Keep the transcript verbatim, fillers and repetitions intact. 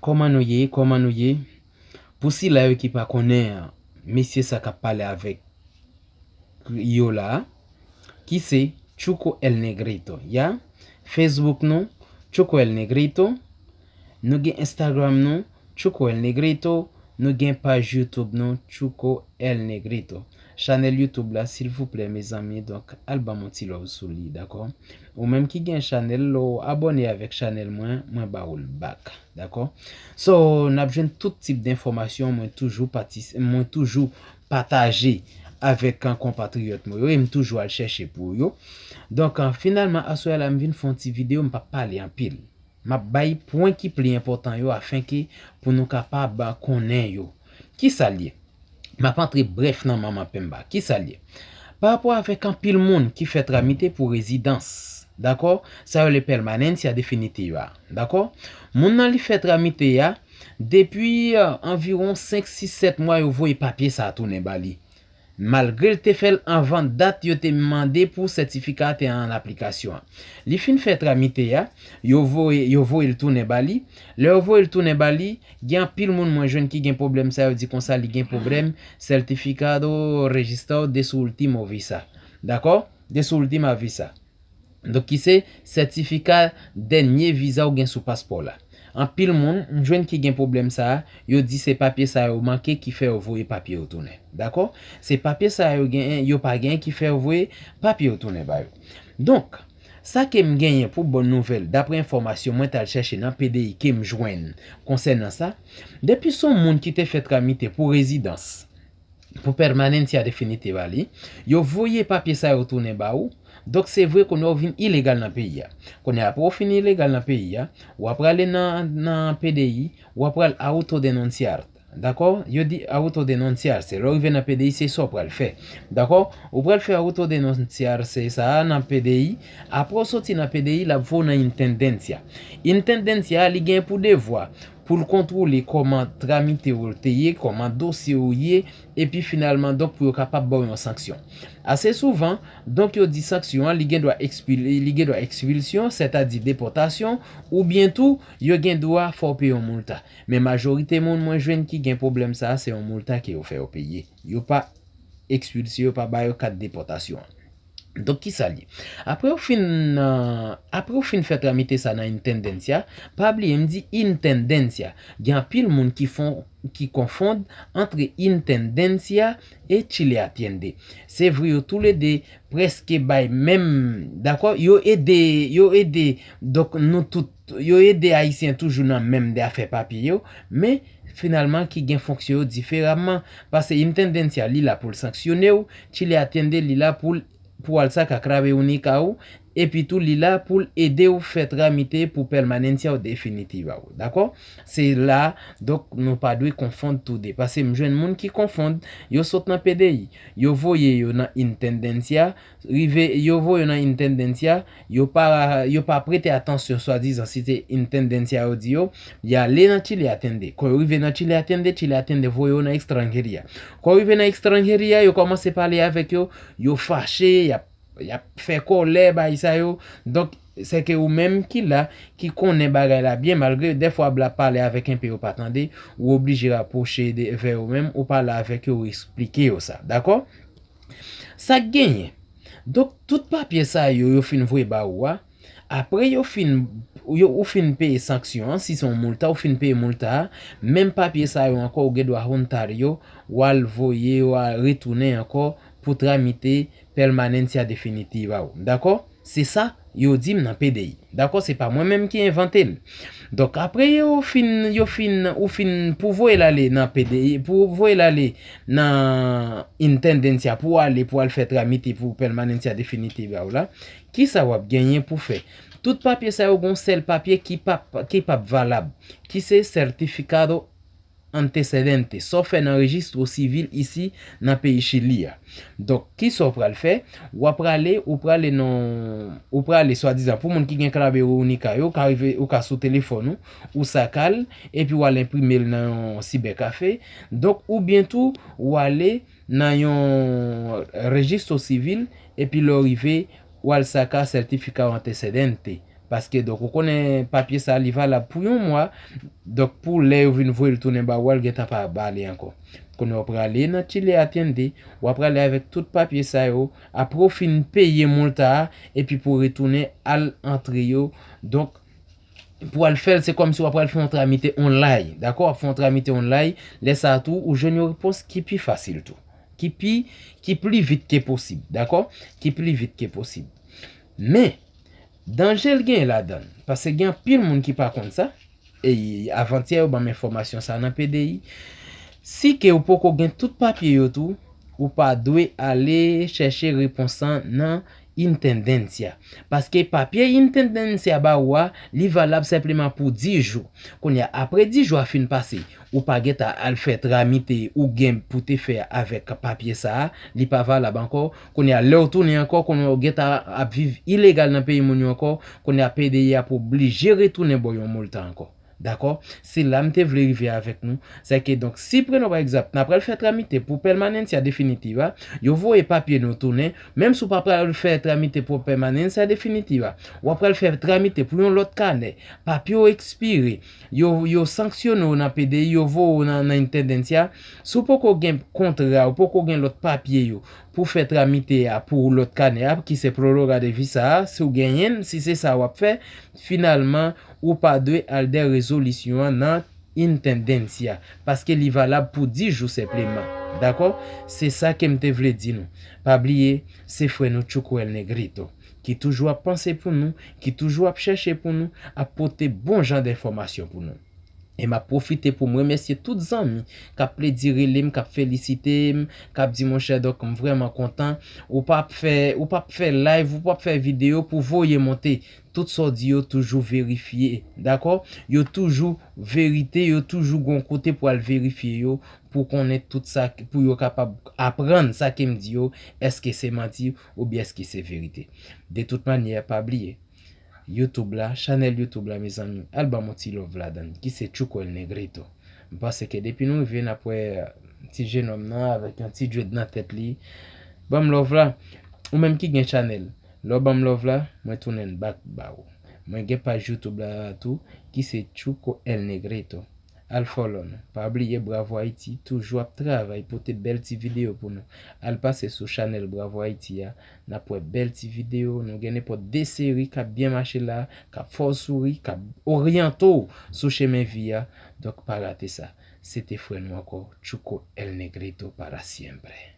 Kòman nou ye? Kòman nou ye? Pou sila yo ki pa konnen mesye sa k ap pale avèk yo la, ki se Chuco El Negrito, ya. Facebook nou, Chuco El Negrito. Nou gen Instagram nou, Chuco El Negrito. Nou gen paj YouTube nou, Chuco El Negrito. Chanèl YouTube la, silvouplè, mezanmi, donk, al ban m yon ti love sou li, dakò? Ou menm ki gen chanèl, lè w abòne avèk chanèl mwen, mwen ba ou l back, dakò? So, n ap jwenn tout tip d enfòmasyon, mwen toujou patis-, mwen toujou pataje avèk, an, konpatriyòt mwen yo, e m toujou al chèche pou yo. Donk, an, finalman, aswè a la, m vin fè yon ti videyo, m p ap pale anpil. M ap bay pwen ki pli enpòtan yo afenke pou nou kapab konnen yo. Kisa l ye? M ap antre brèf nan manman penba. Kisa l ye? Pa rapò avèk anpil moun ki fè tramite pou rezidans, dakò? Sa yo rele permanencia definitiva, dakò? Moun nan li fè tramite a, depi, eh, anviwon senk, sis, sèt mwa yo voye papye sa a tounen ba li. Malgre l te fè l anvan dat yo te mande pou sètifika te an aplikasyon an. Li fin fè tramite a, yo voye, yo voye l tounen ba li. Lè yo voye l tounen ba li, gen anpil moun mwen jwenn ki gen pwoblèm sa, yo di konsa li gen pwoblèm certificado registrado de su último visa. Dakò? De su última visa. Donk, ki se sètifika dènye viza w gen sou paspò w la. Anpil moun, m jwenn ki gen pwoblèm sa a, yo di se papye sa yo manke ki fè yo voye papye yo tounen. Dakò? Se papye sa yo genyen, yo pa genyen ki fè yo voye papye yo tounen ba yo. Donk, sa ke m genyen pou bon nouvèl, daprè enfòmasyon mwen t al chèche nan P D I ke m jwenn konsènan sa, depi se yon moun ki te fè tramite pou rezidans, pou permanencia definitiva li, yo voye papye sa yo tounen ba ou. Donk, se vre, kounye a w vin ilegal nan peyi a. Kounye a, apre w fin ilegal nan peyi a, w ap prale nan, nan P D I, w ap pral autodenunciarte. Dakò? Yo di autodenunciarse. Lè w rive nan P D I, se sa w pral fè. Dakò? Ou pral fè autodenunciarse sa a nan P D I. Apre w soti nan P D I, l ap voye w nan intendencia. Intendencia, li gen pou devwa pou l kontwole kòman tramite w te ye, kòman dosye w ye, epi finalman, donk, pou yo kapab ba w yon sanksyon. Ase souvan, donk, yo di sanksyon an, li gen dwa ekspil-, li gen dwa ekspilsyon, sètadi depòtasyon, oubyen tou, yo gen dwa fè w peye yon moulta. Men majorite moun mwen jwenn ki gen pwoblèm sa a, se yon moulta ke yo fè yo peye. Yo pa ekspilse, yo pa ba yo kat depòtasyon an. Donk, kisa l ye? Apre w fin, euh, apre w fin fè tramite sa nan intendencia, pa bliye m di intendencia. Gen anpil moun ki fon, ki konfonn antre intendencia e Chile Atiende. Se vre, yo toulede prèske bay menm, dakò? Yo ede, yo ede, donk, nou tout, yo ede Ayisyen toujou nan menm de afè papye yo, men finalman ki gen fonksyon yo diferaman. Paske intendencia, li la pou l sanksyone w, Chile Atiende, li la pou l pou al saka clave única ou, epi tou li la pou l ede w fè tramite pou permanencia ou definitiva ou. Dakò? Se la, donk, nou pa dwe konfonn tou de. Paske m jwenn moun ki konfonn, yo sot nan P D I, yo voye yo nan intendencia, rive, yo voye yo nan intendencia, yo pa, yo pa prete atansyon, swadizan, si se intendencia yo di yo, y ale nan Chile Atiende. Kan yo rive nan Chile Atiende, Chile Atiende voye yo nan extranjeria. Kan yo rive nan extranjeria, yo kòmanse pale avèk yo, yo fache, y ap, y ap fè kòlè, bagay sa yo. Donk, se ke ou menm ki la, ki konnen bagay la byen, malgre dèfwa blan pale avèk enpe yo pa tande, ou oblije rapwoche de, vè yo menm, ou pale avèk yo, ou eksplike yo sa. Dakò? Sa k genyen? Donk, tout papye sa yo, yo fin voye ba ou a, apre yo fin, yo, ou fin peye sanksyon an, si se yon moulta, ou fin peye moulta a, menm papye sa yo ankò, ou gen dwa hontar yo, w al voye yo a retounen ankò pou tramite permanencia definitiva ou. Dakò? Se sa yo di m nan P D I. Dakò? Se pa mwen menm ki envante l. Donk, apre yo fin, yo fin, ou fin, pou voye l ale nan P D I, pou voye l ale nan intendencia, pou ale, pou al fè tramite pou permanencia definitiva ou la, kisa w ap genyen pou fè? Tout papye sa yo gon sèl papye ki p ap, ki p ap valab, ki se certificado antecedente, sa w fè nan rejistro sivil isi nan peyi Chili a. Donk, kisa w pral fè? W ap prale, ou prale nan, ou prale swadizan, pou moun ki gen clave única yo, ou ka rive, ou ka sou telefòn ou, ou saka l, epi w al enprime l nan yon sibèkafe. Donk, oubyen tou, w ale nan yon rejistro sivil, epi lè w rive, w al saka certificado antecedente. Paske, donk, ou konnen papye sa, li valab pou yon mwa. Donk, pou lè yo vin voye l tounen ba ou a, l gentan pa vale ankò. Kounye a, w prale nan Chile Atiende, w a prale avèk tout papye sa yo, apre w fin peye multa a, epi pou w retounen al antre yo. Donk, pou al fè l, se kòmsi w ap al fè yon tramite online, dakò? W ap fè yon tramite online, lè sa a tou, ou jwenn yon repons ki pi fasil tou. Ki pi, ki pli vit ke posib, dakò? Ki pli vit ke posib. Men, danje l gen ladan l, paske gen anpil moun ki pa konn sa, e avantyè yo ban m enfòmasyon sa nan P D I, si ke ou poko gen tout papye yo tou, ou pa dwe ale chèche repons lan nan Intendencia. Paske papye Intendencia ba ou a, li valab senpleman pou dis jou. Kounye a, apre dis jou a fin pase, ou pa gentan al fè tramite ou gen pou te fè avèk papye sa a, li pa valab ankò. Kounye a, lè w tounen ankò, kounye a, ou gentan ap viv ilegal nan peyi moun yo ankò. Kounye a, P D I ap oblije retounen ba w yon multa ankò. Dakò? Se la m te vle rive avèk nou. Se ke, donk, si, prenons pa egzanp, n ap pral fè tramite pou permanencia definitiva, yo voye papye nou tounen, menm si w pa pral fè tramite pou permanencia definitiva, w ap pral fè tramite pou yon lòt kanè, papye w ekspire, yo, yo sanksyone w nan P D I, yo voye w nan, nan Intendencia, si w poko gen kontra, ou poko gen lòt papye yo pou fè tramite a pou lòt kanè a, ki se proroga de visa a, si w genyen l, si se sa w ap fè, finalman, ou pa dwe al dèyè rezolisyon an nan Intendencia, paske li valab pou dis jou senpleman. Dakò? Se sa ke m te vle di nou. Pa bliye, se frè nou Chuco El Negrito, ki toujou ap panse pou nou, ki toujou ap chèche pou nou, ap pote bon jan d enfòmasyon pou nou. E m ap pwofite pou m remèsye tout zanmi k ap pledi rele m, k ap felisite m, k ap di, monchè, donk, m vrèman kontan. Ou p ap fè, ou p ap fè live, ou p ap fè videyo pou voye monte. Tout sa w di yo toujou verifye, dakò? Yo toujou verite, yo toujou gon kote pou al verifye yo, pou konnen tout sa, pou yo kapab aprann sa ke m di yo, èske se manti oubyen èske se verite. De tout manyè, pa bliye, YouTube la, chanèl YouTube la, mezanmi, al ban m yon ti love ladan l, ki se Chuco El Negrito. M panse ke depi nou rive, n ap wè ti jenòm nan avèk yon ti dread nan tèt li. Ban m love la. Ou menm ki gen chanèl, lè w ban m love la, mwen tounen l back ba ou. Mwen gen paj YouTube la tou, ki se Chuco El Negrito. Al follow nou. Pa bliye, Bravo Haïti toujou ap travay, pote bèl ti videyo pou nou. Al pase sou chanèl Bravo Haïti a, n ap wè bèl ti videyo. Nou gen nenpòt de seri k ap byen mache la, k ap fè w souri, k ap oryante w sou chemen vi a. Donk, pa rate sa. Se te frè nou ankò, Chuco El Negrito para siempre.